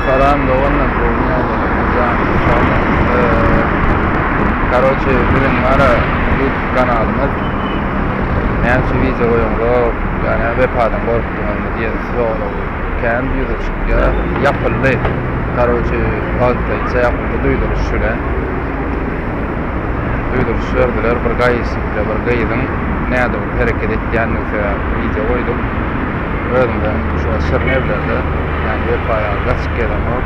Salam doganlar gowy ýagdaýlaryňyz janyňyz sagmy? Karoçe biziň bara YouTube kanalymyz näme üçin wideo goýaňzok ýa näme Wepadan gorkduňyzmy diýen sorag kän ýüze çykýar. Ýapyldy. Karoçe wagtlaýynça ýapyldy duýduryş bilen. Duýduryş berdiler bir gaýyşnikde bir gyzyň nädogry hereket etýändigi sebäpli wideo goýduk. Özümden şu şirin evlerde ýani Wepa ýaly gaçyp gezemok.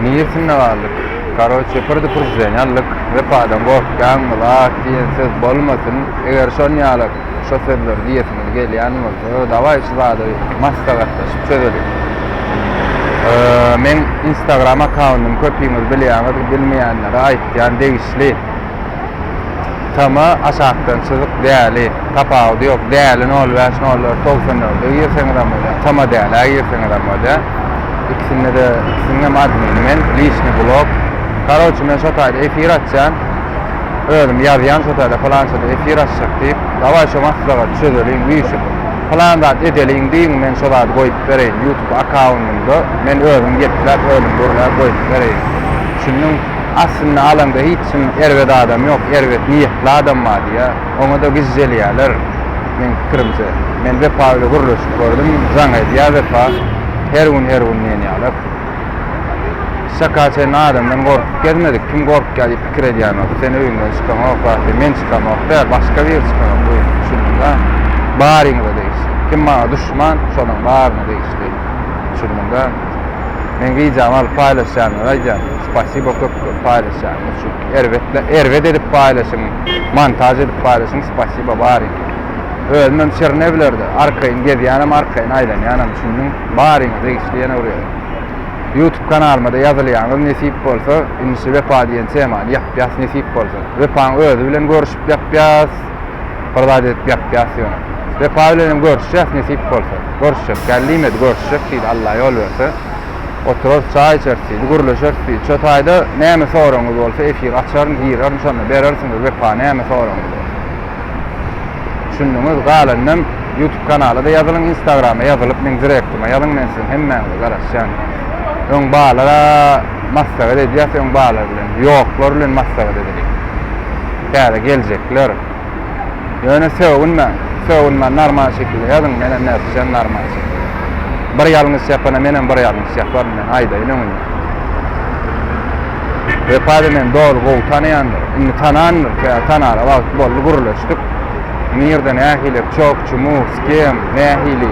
Niresinde galdyk? Karoçe predupredženiýe aldyk. Wepadan gorkýaňmy zat diýen söz bolmasyn. Eger şon ýaly şo sözleri diýesiňiz gelýän bolsa, dawaý şu zady maslahatlaşyp çözeliň. Meň instagram akkaundymy köpüňiz bilýäňiz, bilmeýänlere aýtýan degişli. Tama aşakdan çyzyk däli. Tapawudy ýok. Däli nol bäş, nol dört, 94 dörde girseňizem bolýar. Tama dälä girseňizem bolýar. Ikisinde-de, ikisiniňem admini men. Liçny blog. Karoçe men şo taýda efir açýan. Özüm ýazýan şo taýda pylançada efir açjak diýip. Dawaý şo maslahaty çözeliň üýşüp. Pylan zat edeliň diýiň men şo zady goýup bereýin. Ýutub akkaundymda men özüm gepläp, özüm gürläp goýup bereýin. Düşündiň? Aslynda alaňda hiç kim erbet adam ýok, erbet niýetli adam bar diýýär. Oňa-da gijjelýärler, meň pikirimçe. Men Wepa bile gürleşip gördüm, jaň edýär Wepa, her gün her gün diýen ýaly. Şaka çenli adamdan gorkup gezmedik, kim gorkýar diýip pikir edýän bolsa, sen öýüňden çykaňok zat diý, men çykamok däl, başga biri çykanok öýünden, düşündiňmi? Baryňyza degişli. Kim maňa duşman, şolaň baryna degişli. Düşündiňmi? Meň wideomy alyp paýlaşýanlara aýdýan, spasibo köp köp paýlaşýanyňyz üçin. Erbet erbet edip paýlaşyň, montaž edip paýlaşyň, spasibo baryňa. Özümem Şirinewlerde arkaýyn gezýänem, arkaýyn aýlanýanam düşündiň. Baryňa degişli ýene bir gezek. Youtube kanalyma-da ýazylýaňyz nesip bolsa, indi şu Wepa diýen temany ýapýas nesip bolsa. Wepaň özi bilen görüşip ýapýas, bir zat edip ýapýas ýöne. Wepa bilenem görüşýäs nesip bolsa. Görüşjek däl diýmedi, görüşjek diýdi, Alla ýol berse. Oturarys, çaý içeris diýdi, gürleşeris diýdi. Şo taýda näme soragyňyz bolsa efir açaryn, girerin, şonda berersiňiz Wepa näme soragyňyz bolsa. Düşündiňiz, galanynam Youtube kanala-da ýazylyň, Instagrama ýazylyp meň direktime ýazyň, men siziň hemmäňize garaşýan. Öň balara maslahat edýäs, öň balar bilen, ýoklar bilen maslahat edeliň. Täze geljekler. Ýöne sögünmäň. Sögünmän normal şekilde ýazyň, menem nätjek normal şekilde. Bir ýalňyş ýapana menem bir ýalňyş ýaparyn men aýdaýyn öňünden. Wepa-da meni doly gowy tanaýandyr. Indi tanandyr, sebäbi tanara wagt boldy, gürleşdik. Nirde nähili, ço k çumu, s kem, nähili.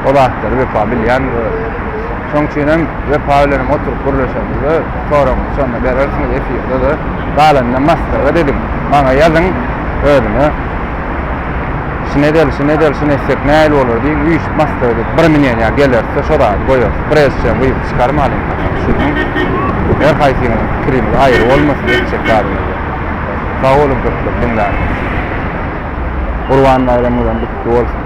O zatlary Wepa bilýändir özi. Şoň üçin hem Wepa bilenem oturyp gürleşemizde soragyňyzy şonda berersiňiz efirde-de. Galanyny maslahat ediň. Maňa ýazyň özüme. Şuny edeli, şuny edeli, şuny etsek nähili bolar diýiň, üýşüp maslahat edip bir mneniýa geleris-de şo zady goýarys. Prejde guýup çykarmalyň haçan düşündiň. Her haýsyňyzyň pikiriňiz aýry bolmasyn etjek zadyňyzda. Sag boluň köp köp diňläniňiz üçin. Gurban baýramyňyzam gutly bolsun.